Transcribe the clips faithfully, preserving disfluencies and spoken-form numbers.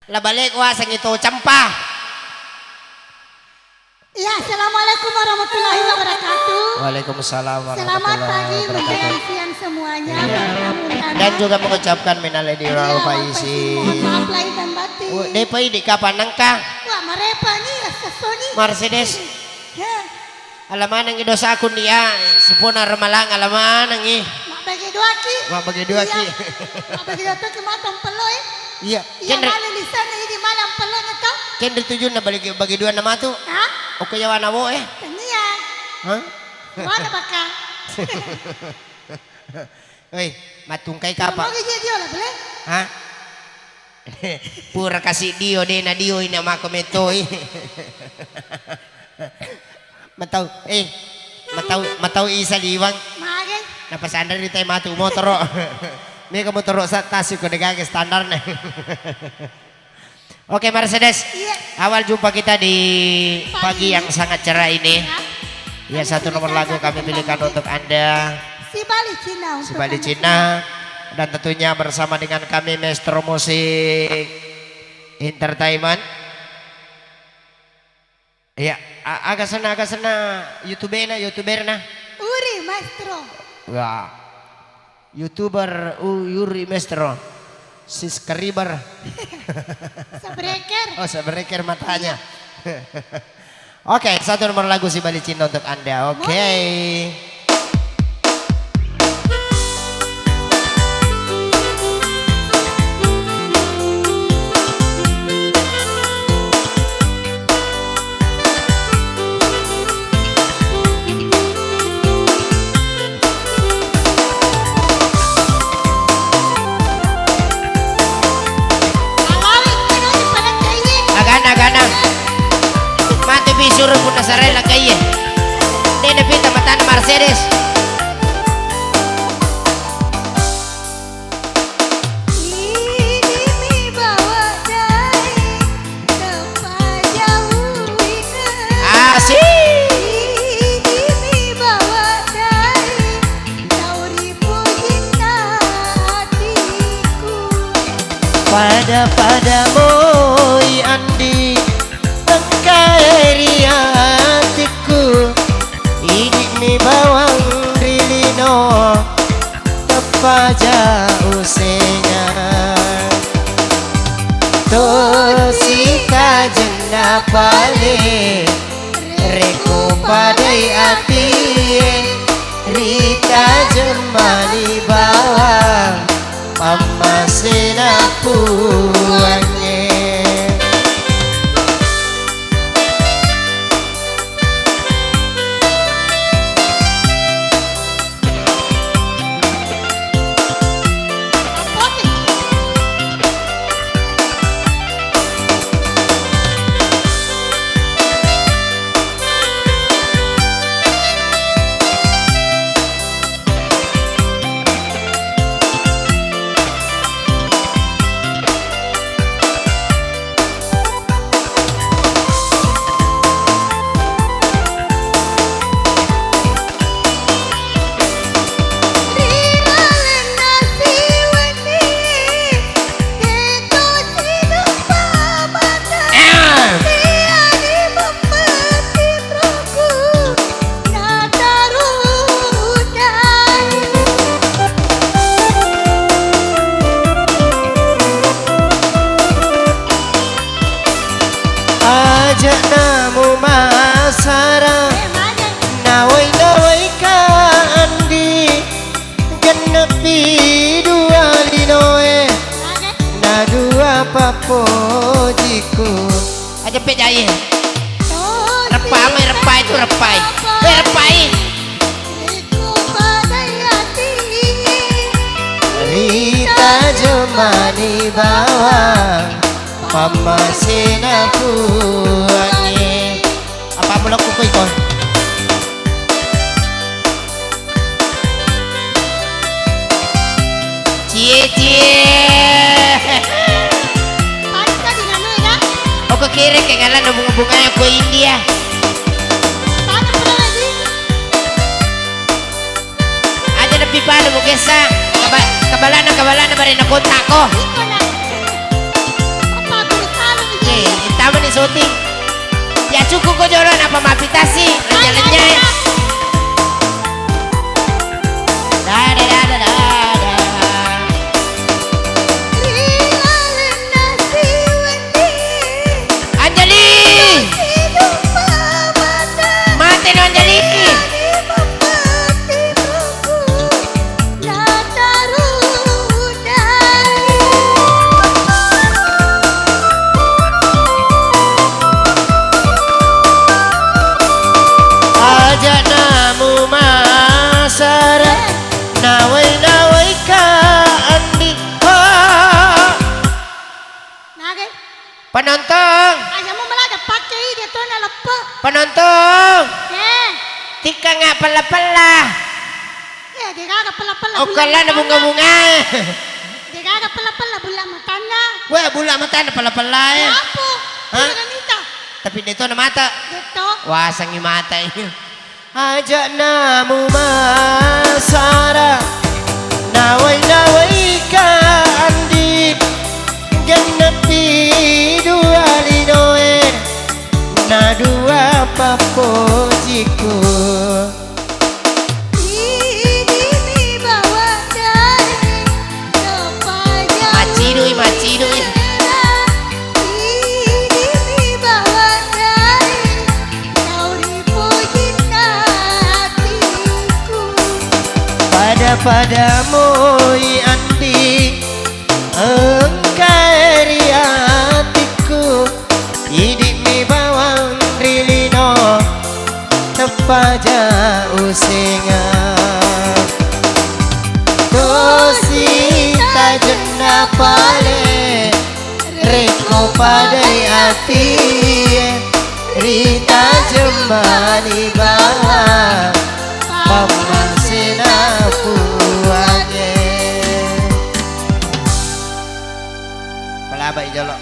La bale kuasengngi to campa. Ya, assalamualaikum warahmatullahi wabarakatuh. Waalaikumsalam warahmatullahi wabarakatuh. Selamat pagi, menjelang siang semuanya, iya, buat kamu, Tana. Dan juga mengucapkan minal aidin wal faizin. Mohon maaf lahir dan batin. Wah, depa idi kapang nangka? Wah, marepa ni, ya, sesoni. Mercedes. Ya. Ala manengngi dosaku ndia, sipona Ramalang ala manengngi. Mabbage duaki. Mabbage duaki. Iya. Mabbage duaki matu ampello e. Iya. Iya, kenre-, male lisanna idi male ampello na to. Kenre tujunna bagi, bagi dua na matu. Hah? Okko yawana wo e. Tania. Hah? Wana baka. Wei, mattungkai kapa? Mogi je dio lah, bele? Hah? Pura kasi dio, de na dio ina mako metoi. Matau, eh, matau, matau isa liwang. Mage. Napasanre ri tai matu motoro. Mega motoro sa tasi ko degage standarna. Oke, Mercedes. Iya. Awal jumpa kita di pagi yang sangat cerah ini. Iya. Ya, satu nomor lagu kami pilihkan untuk Anda. Si Bali Cina untuk Anda semua. Si Bali Cina. Dan tentunya bersama dengan kami, Maestro Musik Entertainment. Iya, a-, aga senna, aga senna YouTube-na, YouTuber-na? Uri Maestro. Wah. YouTuber U-, Uri Maestro. Subscriber. Subscriber. Oh, subscriber matanya. Oke, satu nomor lagu Si Bali Cina untuk Anda. Oke. Boleh. Agana, agana. Mate pi suro punna sarella kaiye. Dena pita matana Mercedes. Idi mi bawa dai, teppa jauh ina. Asik. Idi mi bawa dai, tau ri pojinna atiku. Pada-pada moi Andi, engkae ri atikku. Idi mi bawang ri lino, teppa ja usenga. Tosi tajenna pale, reko padai apie, ri tajeng mani bawang, pammasena Puangnge. Aja' namu masara, nawai-nawai ka Andi, gennepi dua linoe, na dua pappojiku. Aja' pe jai. Reppa mai, reppai tu, reppai. Weh, reppai. Rita jemani bawang, pammasena Puangnge. Apa mulakku ko iko? Cie, cie. Oko kere ke ngala no bunga-bunga ko India. Aja' lebbi pale mugessa. Kaba-, kabalana, kabalana barena kontakko. Iko na. Apa aku Iya, cukup ko jolo, napa mappitasi, lenya-lenyai. Dada, dada, dada. Anjali! Mate no, Anjali! Aja' namu masara, nawai-nawai ka andi. Oh. Nage. Penonton. Aja' mu malah ada pakai dia tu na leppe. Penonton. Eh. Tikang nggak pella-pella. Eh, dia gaga pella-pella. Oh, bulla kalla na matanna. Bunga-bunga. Dia gaga pella-pella bulla matanna. Weh, bulla matanna pella-pella, eh. Ya apa? Hah? Bulla na mita. Tapi dia tu na mata. Dia tu. Wasangi mata ini. Aja' namu masara, nawai-nawai ka andi, gennepi dua linoe, na dua pappojiku. Idi mi bawa dai, Macidui, macidui. Idi mi bawa dai, kau ri pojinna atiku. Pada-pada moi andi, engkae ri atiku. Idi'mi bawang ri lino, teppaja usenga. Tosi tajenna pale, rekko padai atie, ritajemmani bawang pammasena Puangnge. Palabai jolo.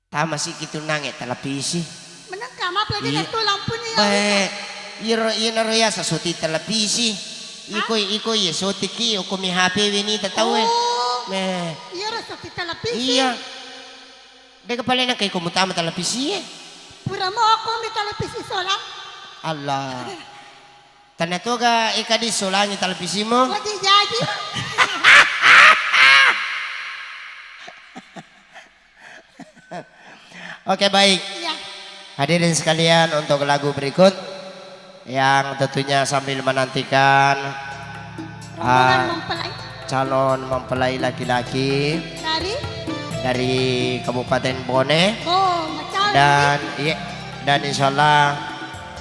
Tamasiki tu nange televisi. Menengka, maaf lagi. Iya. Tentu lampunya ya. Bae, iro, iro yasa soti televisi. Hah? Iko, iko iya sotiki, oko mi H P wenita tau e. Oh. Meh. Iya, ro soti televisi. Iya. Deka pale nangka iko mutama televisi e. Pura mo aku mi televisi sola. Allah. Tania toga eka disolangi televisimu? Wajib jaji. Oke, baik. Iya. Hadirin sekalian, untuk lagu berikut yang tentunya sambil menantikan, rombongan ah, mempelai. Calon mempelai laki-laki dari? Dari Kabupaten Bone. Oh, macam dan, iya, dan insyaallah,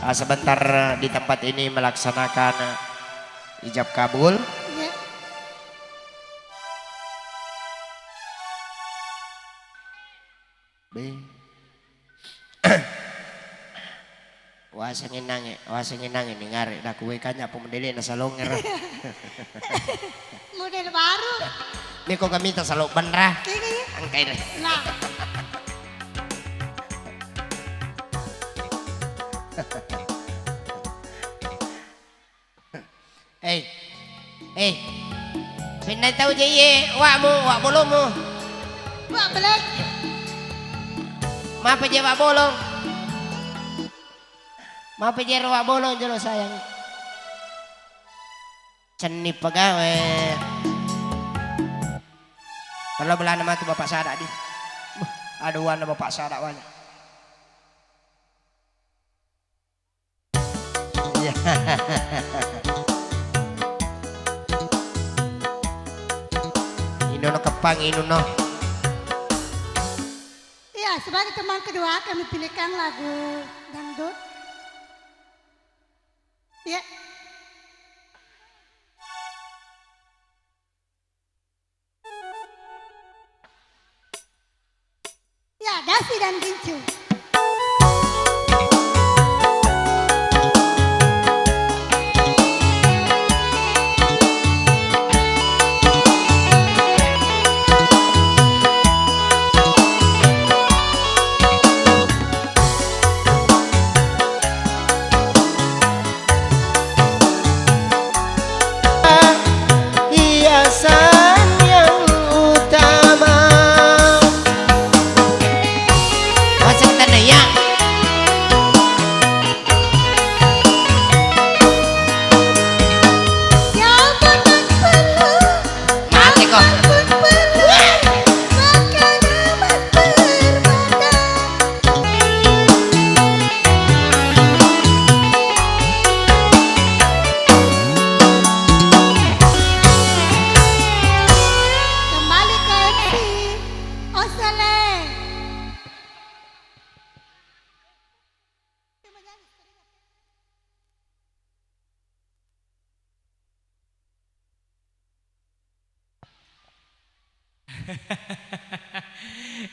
ah, sebentar di tempat ini melaksanakan ijab kabul. Iya. Be. Wasengnge nange, wasengnge nange ni ngare, daku wekanya apa modele na salongero. Model baru. Niko kami ta salo benra. Ini. Angkai deh. Nah. Eh. Eh. Pinna tau je iye, wa'mu, wa' bolongmu. Wa' belek. Mapa je wa' bolong? Mapa je ro wa' bolong jolo sayang? Cenni pegawe. Kalau belana matu bapak sada di. Buh, aduh, wana bapak sada wanya. Iya. Inono keppang, inono. Iya, sebagai teman kedua, kami pilihkan lagu dangdut. Iya. Ya, Dasi dan Gincu. Hiasan yang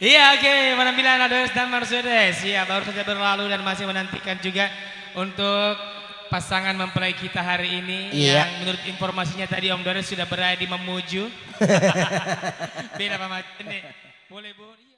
Iya, oke, penampilan Adonis dan Mercedes. Iya, baru saja berlalu dan masih menantikan juga untuk pasangan mempelai kita hari ini. Iya. Yang menurut informasinya tadi Om Doris sudah berada di Mamuju. Beda, Pak Macet, nih. Boleh, Bu. Iya.